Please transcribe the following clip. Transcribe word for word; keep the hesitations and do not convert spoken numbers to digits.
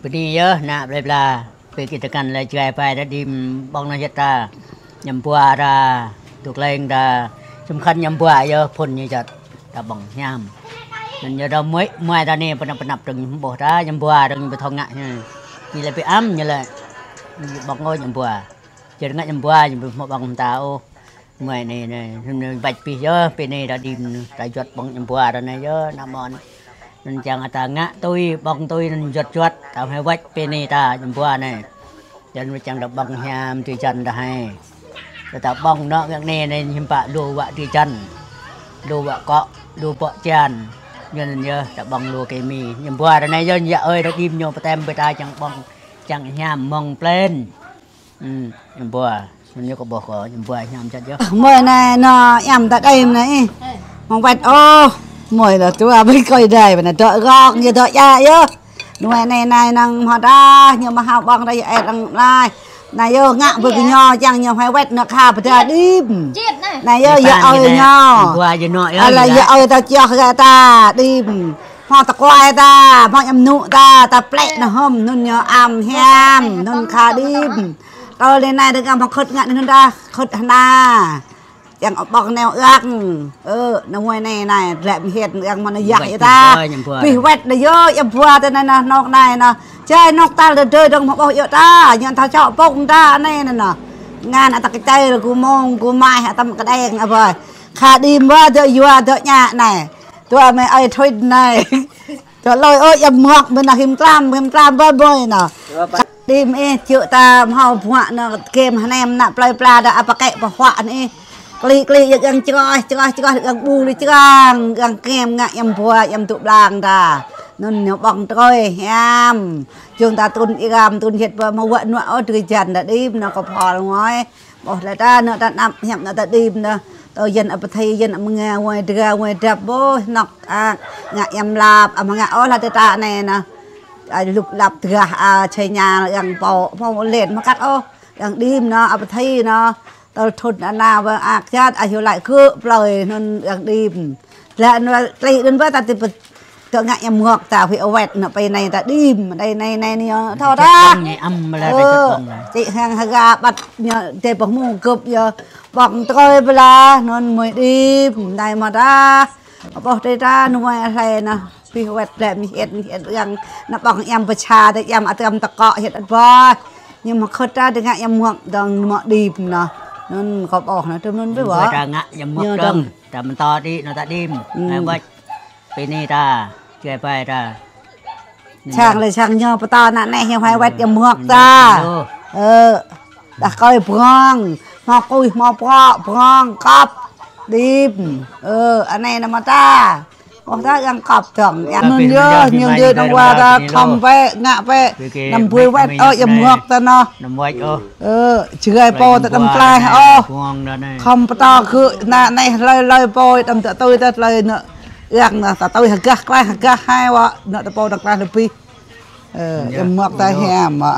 Bơni yơh, ană plơi pla. Ƀing gih tơkăn lĕ jrai pai ta đĭm ƀơ̆ng anŭn yơh ta. Ñăm ƀua ta, dŏ kleng ta. Sum khăn ñăm ƀua yơh, phŭn ñu jăt. Ta ƀơ̆ng hiam. Anŭn yơh ta muai, muai ta anai pơnăp pơnăp dơ̆ng ƀôh ta, ñăm ƀua dơ̆ng ƀu thâo ngă ñu. Ñu lĕ ƀu ăm, ñu lĕ ƀơ̆ng ôh ñăm ƀua. Jơ̆ ngă ñăm ƀua, ñu ƀu hmâo ƀơ̆ng ta ôh. Muai anai, anai, anai, wăt pih yơh, pih anai ta đĭm, ta juăt ƀơ̆ng ñăm ƀua ta anai yơh, ană mơ̆n. Anŭn čang ta ngă tui, ƀơ̆ng tui, anŭn juăt juăt, ta hmâo wăt pih anai ta ñăm ƀua anai. Jăn čang ta ƀơ̆ng hiam tui jăn ta hai. Ta, ta ƀơ̆ng anŭn ngă anai, anai hiư̆m pă lu wă tui jăn. Lu wă akŏ, lu bŏ jăn. Jăn yơh, ta ƀơ̆ng lu kemi. Ñăm ƀua ta anai yơh, yă ơi ta đĭm ñu pơtăm ƀơi ta čang ƀơ̆ng, čang hiam mơ̆ng plên. Ư, ñăm ƀua. Ñu kơ ƀôh kơ ñăm ƀua hiam jăt yơh. Mơi anai anŭn, yăm ta đĭm anai. Mơ̆ng wăt ôh. Mơi anŭn tui ƀing kơi đai, ƀơi anai dŏ gŏng, ñu dŏ djă yơh. Mơi anai anai năng hmâo đah, ñu mă hao ƀơ̆ng đah yơh ĕt năng lai. Anai yơh ngă ƀơi kơ ñu, čang ñu hmâo wăt anŭn kha pơdah đĭm. Anai yơh yă ơi ñu. Ala yă ơi ta čioh gah ta đĭm. Hmâo tơkuai ta, hmâo ñăm anŭn ta, ta plĕ anŭn hơ̆m, anŭn ñu ăm hiam, anŭn kha đĭm. Tơl anai anai dơ̆ng mă khŏt ngă anŭn đah, khŏt hơna. Čang ƀơ̆ng neo ơng. Ơ, anŭn mơi anai anai, dlĕ mơhiĕt ơng mơ̆n yă yă ta. Pih wăt anai yơh, ñăm ƀua ta anai anŭn, anŭn anai anŭn. Jai anŭn ta lĕ dơi dơ̆ng mă ƀôh yơh ta, ñu ta čŏk pŏng ta anai anŭn anŭn. Ngăn ata kơčai lĕ gơmơi, gơmơi, ata mă kơđeng, ơ ƀơi. Kha đĭm ƀơi, dŏ yua, dŏ ñă anai. Tui mơi ơi thuit anai. Tơlơi ơi, yăm mơ̆k, ƀơi anŭn him tlam, him tlam ƀơi ƀơi anŭn. Đĭm ih, čư̆ ta hmâo ƀuă anŭn, kem hơnem ană plơi pla đah, apa kĕ pơhuă anŭn ih. Klĭ, klĭ, yơh găng čơkơi, čơkơi, čơkơi, găng ƀu lĕ čơkơi, găng kem ngă yăm ƀua, yăm tŭ blang ta. Anŭn ñu ƀơ̆ng trơi, hiam. Jung ta trŭn i gam, trŭn hiĕt ƀơi hmâo wă anŭn ôh, tui jăn ta đĭm anŭn kơ phŏl ngui. Ƀôh lĕ ta anŭn ta anăp hiăp anŭn ta đĭm anŭn. Tơ yăn ăp thai yăn ăp mơnga wai dra wai drăp ƀôh anŏk ak ngă yăm lap ăp mơnga ôh lă tơ ta anai anŭn. Ai lŭp lăp drah a čai ña lăng pô hmâo lĕn mă kăt ôh. Lăng đĭm anŭn ăp thai anŭn. Tơl thŭn anŭn wă ak jăt ai hyu lai kơ plơi anŭn lăng đĭm. Lă anŭn klĭ anŭn ƀơi ta ti pơt Tơ ngă yăm mơ̆k ta huĭ wăt anŭn pơ anai ta đĭm, anai, anai, anai, anai, thâo ta. Ơ, čĭ hăng hơga ƀăt ñu, tơ pơhmu gơ̆p yơh. Ƀơ̆ng trơi ƀơi lah, anŭn mơi đĭm, anai mơ̆ ta. Ƀôh tơ ta, anŭn mơi hlơi anŭn. Pih wăt lĕ mơhiĕt, mơhiĕt găng, anŭn ƀơ̆ng yăm pơčha, tơ yăm atăm tơkŏ hiĕt ƀơi. Ñu mă khŏt ta, tơ ngă yăm mơ̆k dơ̆ng mă đĭm anŭn. Anŭn kơ ƀôh anŭn, tơm anŭn ƀơi wă. Ta ngă yăm mơ̆k dơ̆ng, ta mơ̆n ta đĭ, anŭn ta đĭm. Ư. Anai wăt. Pơ anai ta, jrai pai ta. Čang lĕ čang ñu pơtô ană anai hiam hai wăt yăm mơ̆k ta. Ơ, đah kơi prong, hmâo kuih, hmâo prŏ, prong, kŏp, đĭm. Ơ, anai anŭn mă ta. Ôh ta yang kŏp dơ̆ng. Yang anŭn yơh, ñu dê anŭn wă ta khŏm pĕ, ngă pĕ. Năm ƀuh wăt, ơ, yăm mơ̆k ta anŭn. Ơ, jrai pô ta tăm klaih ôh. Khŏm pơtô gơ̆ ană anai hlơi hlơi pô, tăm ta tui ta hlơi anŭn. Yang anŭn ta tui hơgah klaih, hơgah hai wă, anŭn ta pô ta klaih lĕ pih. Ơ, yăm mơ̆k ta hiam wă.